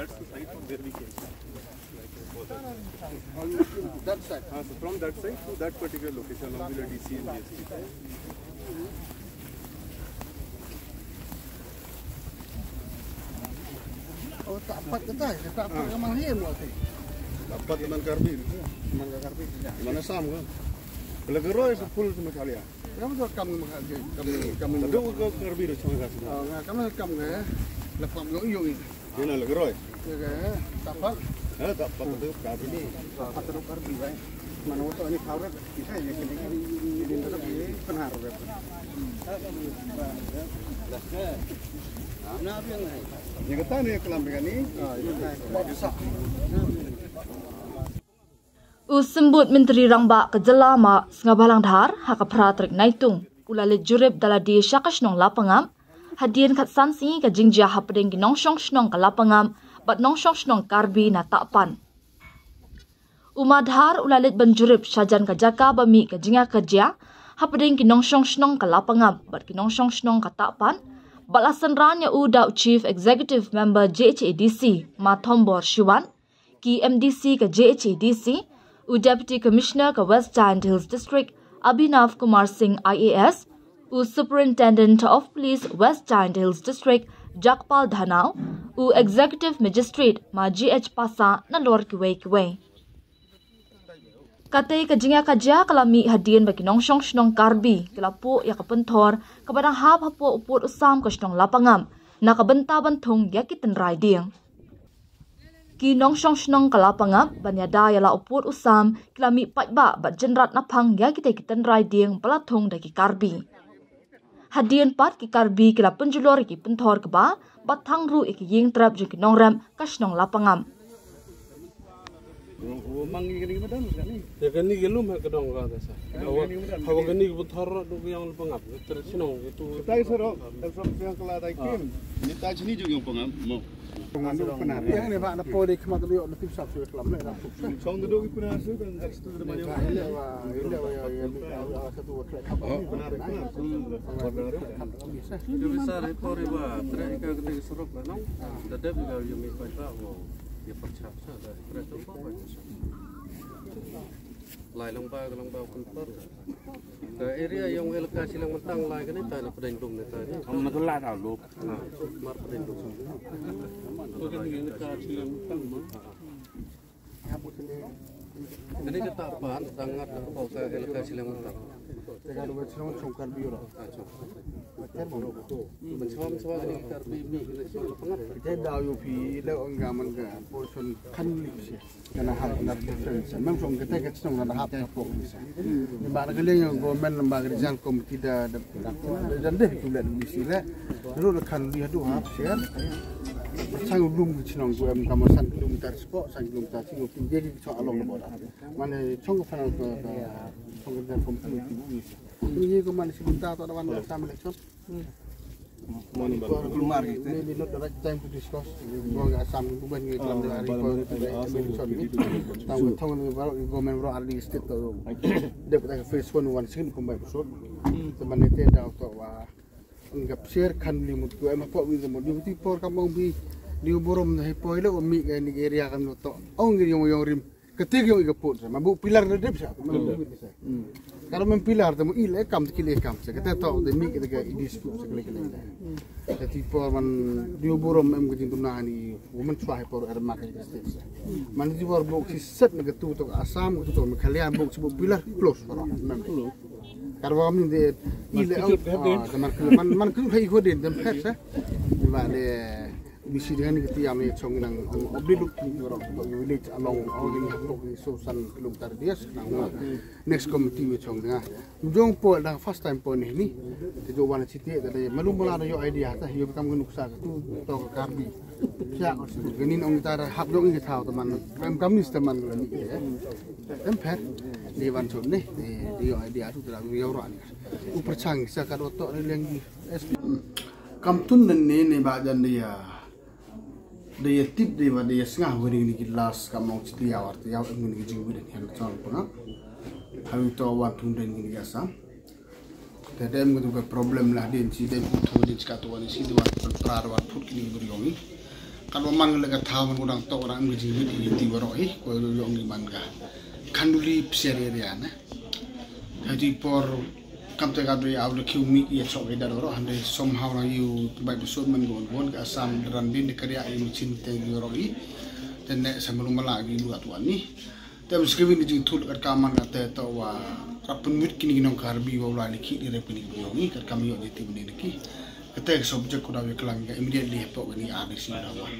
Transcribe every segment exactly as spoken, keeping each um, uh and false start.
That's the site from where we came. That side. Uh, so from that side to that particular location, along with the D C and D S P. Oh, tak pat kita, tak pat ka Manghin waktu. Tak pat ka Mangkarbi. Mangkarbi. Mana sam ka? Bela geroi sepul sama kali ya. Kam tu kam kam kam. Tapi ka Karbi tu sama kasi. Oh, nga kam kam ke. Lepas yo yo. Dia nak geroi. Ya ke. Tak pat. Eh, tak pat tu Karbi ni. Tak pat tu Karbi, eh. Mana waktu ni kau dah. Bisa ya kini. Ini dah ni pengaruh. Dah ke. Ni kata ni kelam ni. Ah, ini dah. Bisa. U Symbud Myntri Rangbah ka Jylla ma Sngewbhalang Dhar ha ka phra tarik Naitung u la leit jurip da lade sha ka shnong Lapangap hadien khatsan sngi ka jingjia hapdeng ki nongshong shnong ka Lapangap bad nongshong shnong Karbi na Tahpan. U Ma Dhar u la leit ban jurip shajan ka jaka ba mih ka jingiakajia hapdeng ki nongshong shnong ka Lapangap bad ki nongshong shnong ka Tahpan bad la synran ïa u da u Chief Executive Member J H A D C Ma Thombor Shiwat, ki M D C ka J H A D C, u Deputy Commissioner ka West Jaintia Hills District Abhinav Kumar Singh I A S, u Superintendent of Police West Jaintia Hills District Jagpal Dhanau, u Executive Magistrate Ma G H Passah nalor kiwei kiwei. Katei ka jingiakajia ka la mih hadien ba ki nongshong shnong Karbi ki la puh ïa ka pynthor kaba dang hap hapoh u pud u sam ka shnong Lapangap na ka bynta ban thung ïa ki tynrai dieng. Ki nongshong shnong ka Lapangap ban ïada ïa la u pud u sam ki la mih paidbah bad jynrat naphang ïa kitei ki tynrai dieng ba la thung da ki Karbi. Hadien pat ki Karbi ki la pynjulor ïa ki pynthor kba bad thang ruh ïa ki ïing trep jong ki nongrep ka shnong Lapangap. Ïa kane ka lum ha ka dong ka ta sa. Hawa kane ka pynthor ruh duk ïa Lapangap. Ka shnong ka tu. Tai sero, tai sero yang kala tai kim. Ni tai sini juga yang pengam. Mo. Yang ni ba na poi dei khmat dei na tim sap sui kelam le na. Song duduk di puna su kan kat situ daripada yang. Ile wa ile wa ya ya satu wa trek khap. Puna puna. Jadi besar itu riba trek ka kete surok na nong. Dadep ga yumi paisa mo. Ya percak sa dari trek tu apa. Lai lang ba lang ba pun per. Ka area yong elaka Shillong Myntang lai kane ta na Pdeng Dum ne ta ni. Hom na kala ta lo. Mar Pdeng Dum. Kane ka Tahpan ta ngat ko ka elaka Shillong Myntang. Te ka ruwa Shillong chong Karbi ro. Acha. Ban chwa ban chwa kane ka Karbi mi kane chwa la pangat. Te da yu pi le ong ga man ga portion kan li si. Kana hap na difference. Mem song kete ke song na hap na pok ni sa. Ni ba na kali yang government na ba regional committee da da da deh tu le ni si le. Ru le kan li hadu hap share. Sang lum ki chnong ku em kama san kilometer spok, san kilometer sing ku dia ki chong along border. Mane chong ka final ka chong ka committee ni si. Ni ko man si ta to da wan sam election. Maybe not the right time to discuss. Ko ga Assam ko ban ngi klam da ri ko to da election ni. Tang ko thong ni ba ko men ro ar di state to. De ko ta phase one one sin ko mai so. Te man ne te da to wa. Nga psiar kan li mut ko em ko wi mo di ti por ka mong bi. Di borom na he poi le o mi ga ni area kan to. Ong ngi yong yong rim. Kete ki ong i ka put ma bu pilar na dep sa. Kalau mem pilar te mo i le kam te ki le kam sa kete to de mi kete ka i dispute sa kele kele. Kete por man dio burom em ka jingtuna ni women swa he por er ma ka state sa. Man ti por bu ki set na ka tu to Assam ka tu to Meghalaya bu ki bu pilar close para. Kar wa min de i le au man man ku hai ko den dem phet sa. Ba le Bisi dengan ni kiti yang ni chong nang obli luk tu ro to village along along ni to ni so san kilometer dia nang next committee we chong dengan jong po da first time po ni ni te jo wan chiti da de malu mala da yo idea ta yo kam nuksa tu to Karbi. Siya ko ganin ong ta hap jong ni tau teman kam kam ni teman ni em per di wan chong ni di yo idea tu da yo ro ni. Uperchang sa ka do to ni leng di S P. Kam tun ne ne ba jan dia. Da ïa tip da ïa ba da ïa sngap wedding ni ki last ka mong chiti ïa war ïa em ni ki jing wedding ïa chong panga. Hawi to wan tun den ni ïa sam. Te dem ngi tu ka problem lah din si dem tu din ska tu wan si tu wan pra wan put ki ni bri yong ni. Katba man ka leh ka thaw man ko dang toh, ko dang em ka jingwit ïa ki baroh hi, ko ïoh ngi man ka Khanduli Psiar area ne. Hei tu i por kam te ka dei aw da kiw mi ïa chok ïa da baroh hynrei somehow na ïa u bai ba sut man ko wan ka Assam da ran din da ka ria ïa machine te ki baroh hi. Te ne sa malu mala ki lu atu ani. Te mynskewin ki jingthut kat ka man ka te to wa rap pynwit kini ki nongkarbi wa u lai liki di rep kini ki ngi kat ka mi ïoh jiti bni liki. Kata ka subject ko da wi klang ka immediately hapoh kani R D C da wa.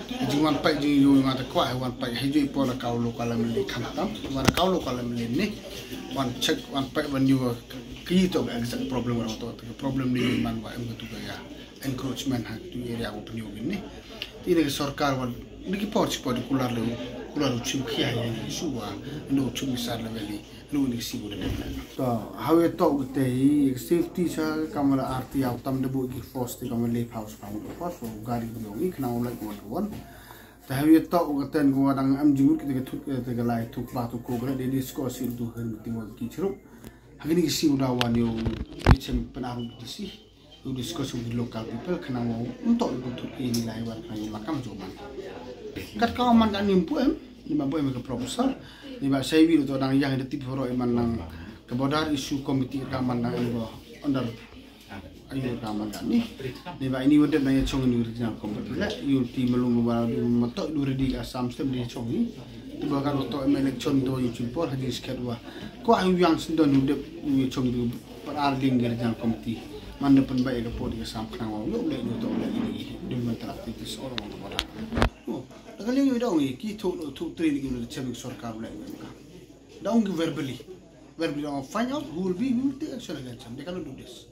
Ka jingwan pait jingïoh ma ta kwah wan pait ha jingïoh pon ka local M L A khamtam. Wan ka local M L A ni wan check wan pait wan ïoh ki to ka exact problem wa to ka problem ni man wa em ka tu ka ya encroachment ha tu area ko pynïoh ni. Ti ne ka sorkar wan ni ki por chi por kular le kular u chim khia ya ni su wa no chim misar le veli. Lu ni si u de. To, hawi to te hi safety cha kamera arti au tam de bu ki force te kamera le house kam force u gari bu yong i khna u lai ko wan ko wan. Te hawi to u ten ko dang am jingut ki te thut ki te lai thuk ba tu ko gre de disco si tu hen ti wan ki chru. Hagini si u da wan yo ki chem pen aru ki si. U discuss with the local people khna wa un to u thut ki ni lai wan khna ma kam jo man. Kat ka man ka ni pu em ni ma boy me ka proposal ni ba sai wi to dang yang de tip ro man nang ka border issue committee ka man nang ko under ayu ka man ka ni ni ba ini wede na ya chong ni regional committee la yu ti malum ba ma to du ready ka sam stem ni chong ni ti ba ka to em election to yu chim por ha ni sket wa ko ayu yang sin don yu de yu chong du par ar ding regional committee man de pen ba ya ka por ya sam khna wa yu le yu to le ni du man ta ti so ro ko da. Ka liu yu dong ki thu thu tri ni ki chem sorkar le ka dong ki verbally verbally dong find out who will be who will take action against him. They cannot do this.